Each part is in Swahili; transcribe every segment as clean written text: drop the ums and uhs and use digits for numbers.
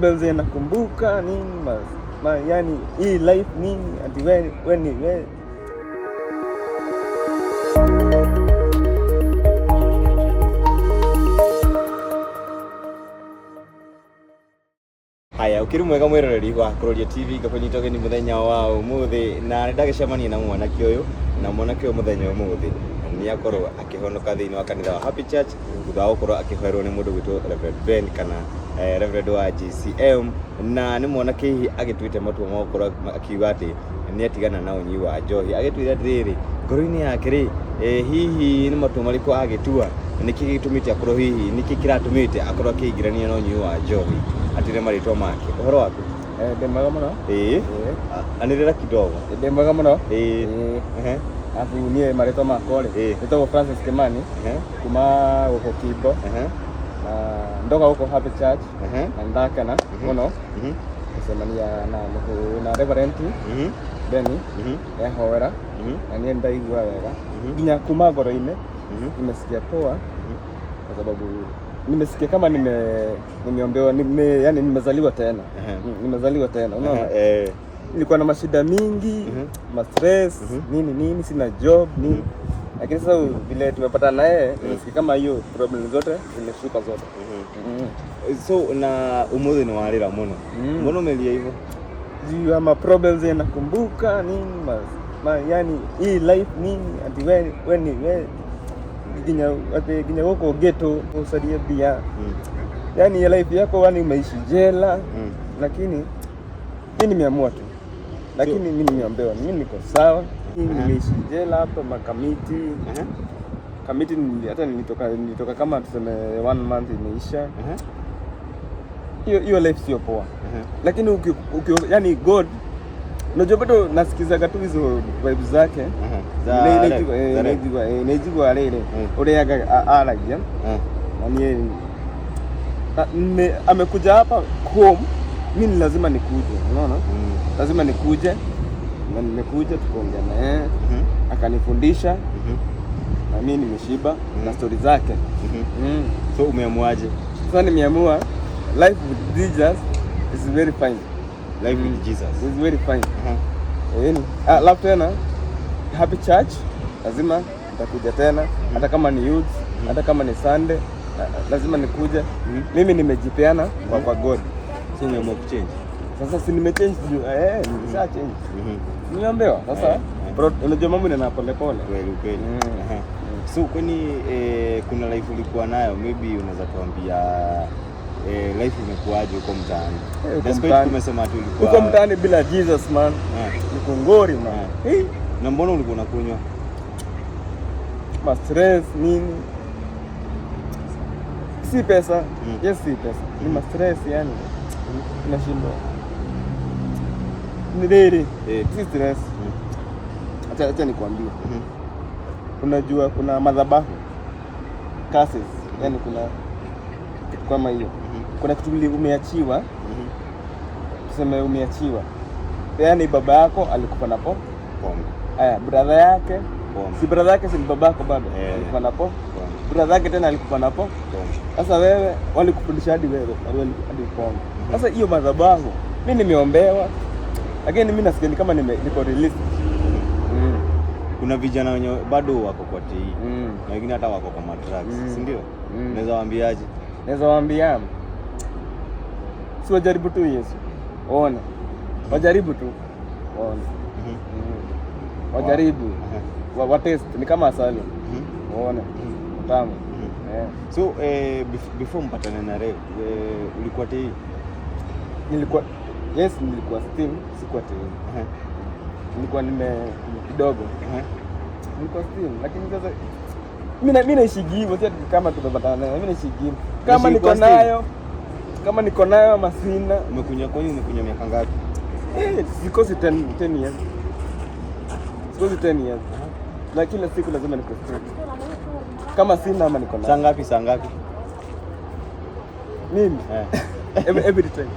Mzee nakumbuka nini yani hii life nini ati we ni we. Haya, ukiri mwega mwiroreri wa Kuroria TV, ngakunyita ũgeni mũthenya wa ũmũthĩ, na nĩ ndagĩcemania na mwanake ũyũ, na mwanake ũyũ mũthenya ũmũthĩ nĩ akorwo akĩhonoka thĩinĩ wa kanitha wa Happy Church thutha wa gũkorwo akĩhoerwo nĩ mũndũ gwĩtwo Reverend Ben kana Reverend wa GCM. Na nĩ mwanake hihi agĩtuĩte matua ma gũkorwo akiuga atĩ nĩ atigana na ũnyui wa njohi. Agĩtwĩra atĩrĩrĩ, ngoro-inĩ yake rĩ, hihi nĩ matua marĩkũ agĩtua, nĩkĩ gĩtũmĩte akorwo, hihi nĩkĩ kĩratũmĩte akorwo akĩingĩrania na ũnyui wa njohi. Atĩre marĩtwa make. Ũhoro waku? Ndĩ mwega mũno. Ĩĩ. Anĩrĩra kidogo. Ndĩ mwega mũno. Ĩĩ. Ĩĩ. Ehe. Alafu niĩ marĩtwa makwa rĩ, njĩtagwo Francis Kimani kuma gũkũ Kimbo, na ndoka gũkũ Happy Church, na nĩndakena mũno gũcemania na Reverend Benny ehoera, na niĩ ndaigua wega nginya kuma ngoro-inĩ. Nimesikia poa kwa sababu nimesikia kama nimeombewa, yani nimezaliwa tena. Nimezaliwa tena, unaona? Nilikuwa na mashida mingi, ma stress, nini nini, sina job nini, lakini sasa vile tumepatana na yeye, nimesikia kama hiyo problem zote zimeshuka zote. So na umuthi nĩ warĩra mũno. Mbona umelia hivyo? Juu ya ma problems nakumbuka nini yani hii life nini ati we ni we nginya ati nginya gũkũ ghetto ucarie mbia, yani life yako, yani umeishi jela, lakini mi nimeamua tu, lakini mi nimeombewa, mi niko sawa. Nimeishi jela hapa makamiti. Kamiti hata nilitoka kama tuseme one month imeisha. Hiyo hiyo life sio poa, lakini yani God, unajua bado nasikizaga tu hizo vibes zake. Za za rap. Naijigua rĩrĩ ũrĩa aragia, na niĩ amekuja hapa home, mi ni lazima nikuje, unaona? Lazima nikuje, na nimekuja tukaongea na yeye, akanifundisha, na mi nimeshiba na stori zake. So umeamuaje? Sasa nimeamua life with Jesus is very fine. Life with Jesus. Is very fine. Alafu tena Happy Church lazima nitakuja tena, hata kama ni youth, hata kama ni Sunday, lazima nikuje. Mimi nimejipeana kwa God. So umeamua kuchange? Sasa si nimechange nilisha change. Nimeambiwa sasa, bro, unajua mambo ni pole pole. Kweli kweli. So kwani kuna life ulikuwa nayo, maybe unaweza tuambia life imekuwaje huko mtaani? Huko Despite mtaani. tumesema ati ulikuwa Huko mtaani bila Jesus, man, niko ngori, man. Na mbona ulikuwa unakunywa? Ma stress nini? Si pesa. Yes, si pesa. Ni ma stress yani. Inashindwa. Ni riri. Si stress. Acha nikwambie. Unajua kuna madhabahu, curses, yani kuna kitu kama hiyo. Kuna kitu umeachiwa, tuseme umeachiwa. Yaani baba yako alikufa na pombe. Pombe. Aya, brother yake, Pombe. si brother yake, si ni babako bado? Alikufa na pombe. Pombe. Brother yake tena alikufa na pombe. Pombe. Sasa wewe walikufundisha hadi wewe, hadi pombe. Sasa hiyo madhabahu, mimi nimeombewa, lakini mimi nasikia ni kama niko released. Kuna vijana wenye bado wako kwa TE. Na wengine hata wako kwa madrugs, si ndio? Unaweza waambiaje? Naweza waambia si wajaribu tu Yesu. Waone. Wajaribu tu. Waone. Wajaribu. Wa test ni kama asali. Waone. Utamu. So before mpatane na Rev, ulikuwa TE? Nilikuwa, yes, nilikuwa steam, sikuwa TE. Nilikuwa nime kidogo. Nilikuwa steam, lakini sasa mimi naishi hivyo, si ati kama tumepatana naye. Mimi naishi hivyo. Kama Unaishi niko kwa steam? nayo, kama niko nayo ama sina. Umekunywa, kwani umekunywa miaka ngapi? Sikosi 10 years. Sikosi 10 years. Na kila siku lazima niko steam. Kama sina ama niko nayo. Saa ngapi, saa ngapi? Mimi? Every time.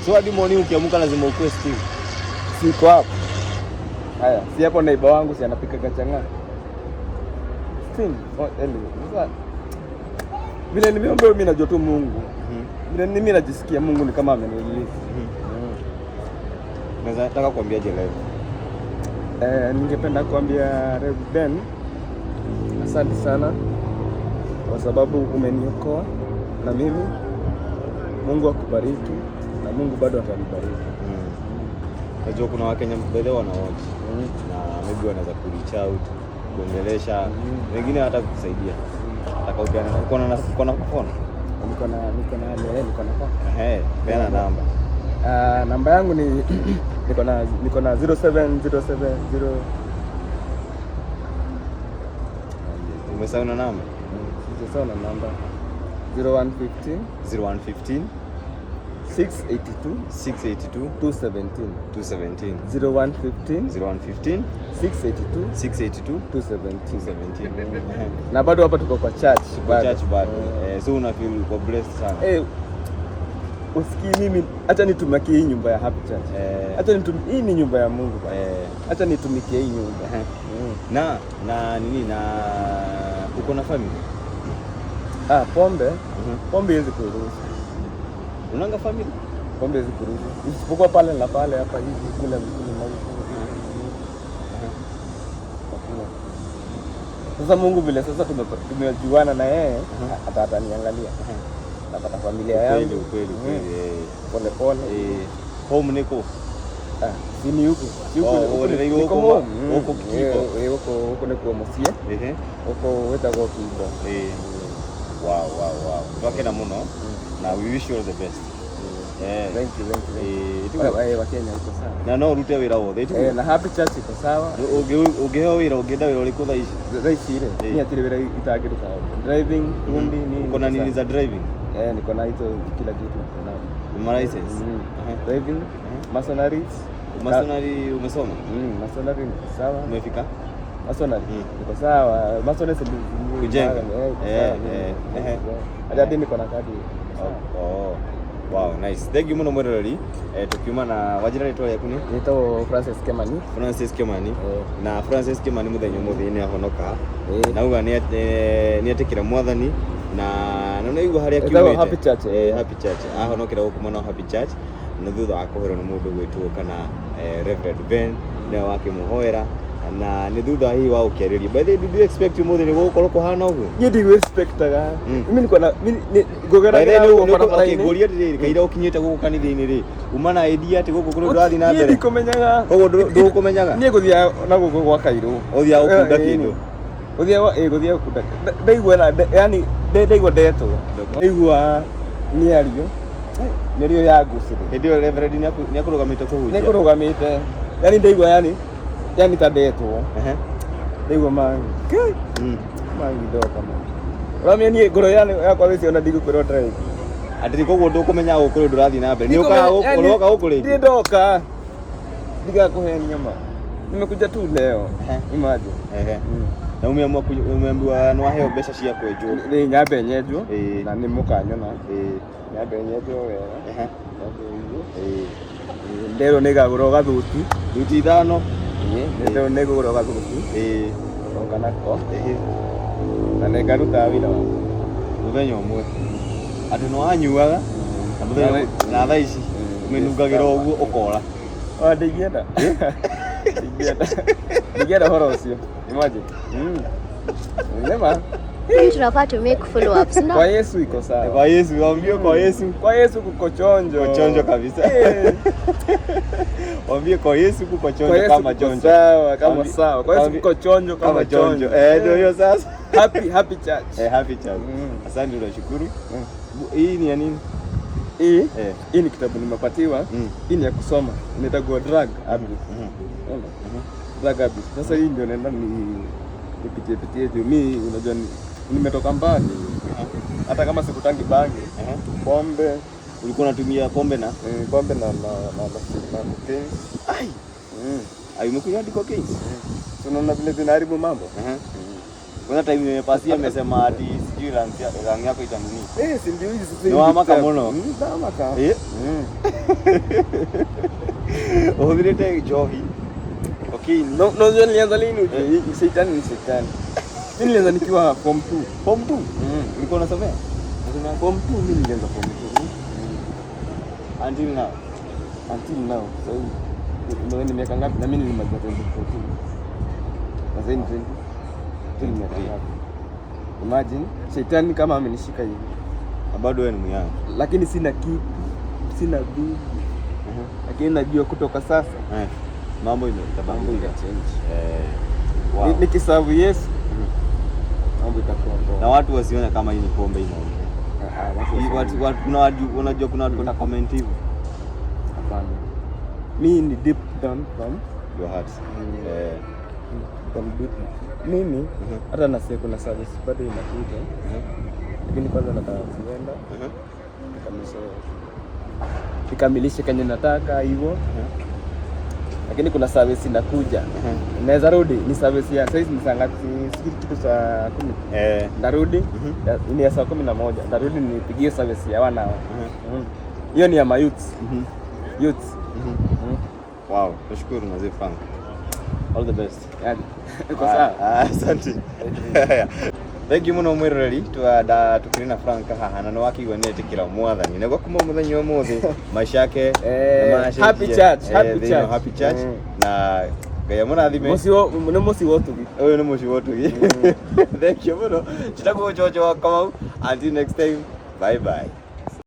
So hadi morning ukiamka lazima ukue steam. Siko hapo. Haya, si hapo neighbor wangu si anapika kachanga. Steam. Oh, anyway. Sasa vile nimeomba mimi najua tu Mungu. Vile mimi najisikia Mungu ni kama amenirelease. Naweza nataka kuambiaje leo? Ningependa kuambia Rev Ben asante sana kwa sababu umeniokoa na mimi. Mungu akubariki na Mungu bado atanibariki. Najua kuna Wakenya by the way wana watch na maybe wanaweza ku reach out kuongelesha, wengine hata kukusaidia. Nataka upeane, uko na phone? Niko na phone. Ehe, peana namba. Ah, namba yangu ni niko na 07070. Umesahau na namba? Sijasahau na namba 0115 0115 682 682 217. 217. 0115 0115 682 682 217. 217. Ehe. Na bado hapa tuko kwa church. Kwa church bado. Eh, so una feel uko blessed sana. Eh, usikii mimi, acha nitumikie hii nyumba ya Happy Church. Acha hii ni nyumba ya Mungu bwana. Acha nitumikie hii nyumba. Na nini, na uko na family? Ah, pombe. Pombe haiwezi kuruhusu. Unanga family? Pombe haiwezi kuruhusu. Isipokuwa pale na pale hapa hivi kula vikuli na huku. Hakuna. Sasa Mungu vile sasa tumejuana na yeye, ataniangalia. Napata familia yangu. Ukweli, ukweli. Pole pole. Eh, home niko. Ah, si ni huku. Si huku. Oh, Huku ni niko huku home. Huku Kibo. Eh, huko huko ni kwa Musie. Huko wetagwo Kibo. Eh. Wow. Twakena muno na we wish you all the best. Eh. Thank you, thank you, thank you. Eh, tigu- Wa Kenya iko sawa. Na no urute wira wothe, tigu? Eh, na Happy Church iko sawa. Ũngĩheo wĩra, ũngĩenda wĩra ũrĩkũ thaa ici? Thaa ici rĩ, niĩ hatirĩ wĩra itangĩruta. Driving, fundi, nini. Uko na nini za driving? Eh, niko na hizo kila kitu niko nayo. Ma license? Driving, masonaries. Masonary umesoma? Masonary niko sawa. Umefika? Masonary niko sawa. Masonary Kujenga. Iko sawa. Hadi hadi niko na kadi. Sawa. Oh. Wow, nice. Thank you muno mwiroreri. Eh, tukiuma na wajira rĩtwa rĩaku nĩ? Nĩtagwo Francis Kimani. Francis Kimani. Na Francis Kimani muthenya ũmũthĩ nĩ ahonoka. Nauga nĩ etĩkĩra Mwathani na nĩaigua harĩa Ĩtagwo kiumĩte. Happy Church. Eh, Happy Church. Ahonokera gũkũ mwena wa Happy Church na thutha wa kũhoerwo nĩ mũndũ gwĩtwo kana Reverend Ben nĩwe wakĩmũhoera na nĩ thutha hihi wa gũkĩarĩria. By the way, did you expect ũmũthĩ nĩ gũgũkorwo kũhana ũguo? Niĩ ndigũ-expectaga. Mimi niko na mimi By the ngũgeragĩra way, ũguo barabara-inĩ. ngũria atĩrĩrĩ, kaira ũkinyĩte gũkũ kanitha-inĩ rĩ, uma na idea atĩ gũkũ kũrĩ ũndũ ũrathiĩ na Niĩ mbere? ndikũmenyaga. Koguo ndũkũmenyaga? Niĩ ngũthiaga na gũkũ gwa Kairũ. Ũthiaga gũkunda Eh, kĩndũ? Gũthiaga gũthiaga gũkunda. Ndaigua yani ndaigua ndetwo. Ndaigua mĩario. Mĩario ya ngucĩrĩria. Hĩndĩ ĩyo Reverend nĩakũrũgamĩte kũhunjia? Nĩkũrũgamĩte. Yani ndaigua yani ta ndetwo. Ndaigua mangi. Mangi ndoka man. Ũramenya niĩ ngoro yani yakwa wĩcio ona ndigũkwĩrwo drive. Atĩrĩ, koguo ndũkũmenya gũkũ kũrĩ ũndũ ũrathiĩ na mbere. Nĩ ũkaga gũkũ, ũroka gũkũ rĩngĩ? Ndiĩ ndoka. Ndigakũhenia ma. Nimekuja tu leo. Imagine. Na umeamua umeambiwa nĩ waheo mbeca cia kwenjwo. Nĩ nyambe nyenjwo na nĩ mũkanyona. Nyambe nyenjwo wega. Nyambe ũguo. Nderwo nĩ ngagũra gathuti. Thuti 5. Nderwo nĩ ngũgũra gathuti. Oka nako. Na nĩ ngaruta wĩra wakwa. Mũthenya ũmwe. Atĩ nĩ wanyuaga na mũthenya na thaa ici ũmĩnungagĩra ũguo ũkora. Oh, ndingĩenda. Ndingĩenda. Ndingĩenda ũhoro ũcio. Imagine. Nĩma. Tunafaa to make follow ups, no? Kwa Yesu iko sawa. Kwa Yesu, waambie kwa Yesu. Kwa Yesu kuko chonjo. Kuko chonjo kabisa. Waambie kwa Yesu kuko chonjo Kwa Yesu kama kuko chonjo. sawa kama sawa. Kwa Yesu kuko chonjo kama Kama chonjo. chonjo. Eh, ndio hiyo sasa. Happy Church. Eh, Happy Church. Asante, tunashukuru. Hii ni ya nini? Hii Eh. ni kitabu nimepatiwa. Hii ni ya kusoma. Inaitwa drug abuse. Unaona? Drug abuse. Sasa hii ndio naenda ni nipitie pitie juu mi unajua nimetoka mbali. Hata kama sikutangi bangi, pombe, Ulikuwa unatumia pombe na? Pombe na cocaine. Ai. Ai, umekunywa hadi cocaine? So unaona vile zinaharibu mambo? Kwanza time imepasia amesema ati sijui rangi yako itanini. Eh, si ndio hizi sasa. Ni wamaka muno. Ndamaka. Ũhũthĩrĩte njohi. Cocaine. No, no, nilianza lini ujue? Shetani ni shetani. Mimi nilianza nikiwa form 2. Form 2? Ulikuwa unasomea? Unasomea form 2, mimi nilianza form 2. Until now. Until now. So ni miaka ngapi? Na mimi nilimaliza 2014. Na sasa ni 20. Ni miaka ngapi? Imagine shetani kama amenishika hivi. Na bado wewe ni myoung. Lakini sina kitu, sina bibi. Lakini najua kutoka sasa Mambo mambo imetabadilika. ita change. Wow. Nikiserve Yesu mambo itakuwa poa. Na watu wasione kama hii ni pombe inaongea. Ah, watu Hii wasione. Watu, kuna watu unajua kuna watu wana comment hivyo. Hapana. Mi ni deep down from Your heart. From deep. Mimi hata nasikia kuna service bado inakuja. Lakini kwanza nataka kuenda nikamilishe kenye nataka hivyo. Lakini kuna service inakuja. Naweza rudi ni service ya saizi ni saa ngapi? Sijui kitu saa 10. Ndarudi ni ya saa 11. Ndarudi nipigie service ya wana. Hiyo ni ya mayouth. Youth. Wow, nashukuru mzee Frank. All the best. Yaani iko sawa. Ah, asante. Thank you muno mwiroreri twanda tukiri na Frank haha na nĩwakĩigua nĩetĩkĩra mwathani nĩguo kuma mũthenya ũmũthĩ maisha yake nĩmacenjia. Happy Church, Happy thĩinĩ wa Church. Happy Church na Ngai amũrathime. Mũciĩ nĩ mũciĩ wa ũtugi. Ũyũ nĩ mũciĩ wa ũtugi. Thank you mũno. Njĩtagwo Jojo wa Kamau. Until next time, bye bye.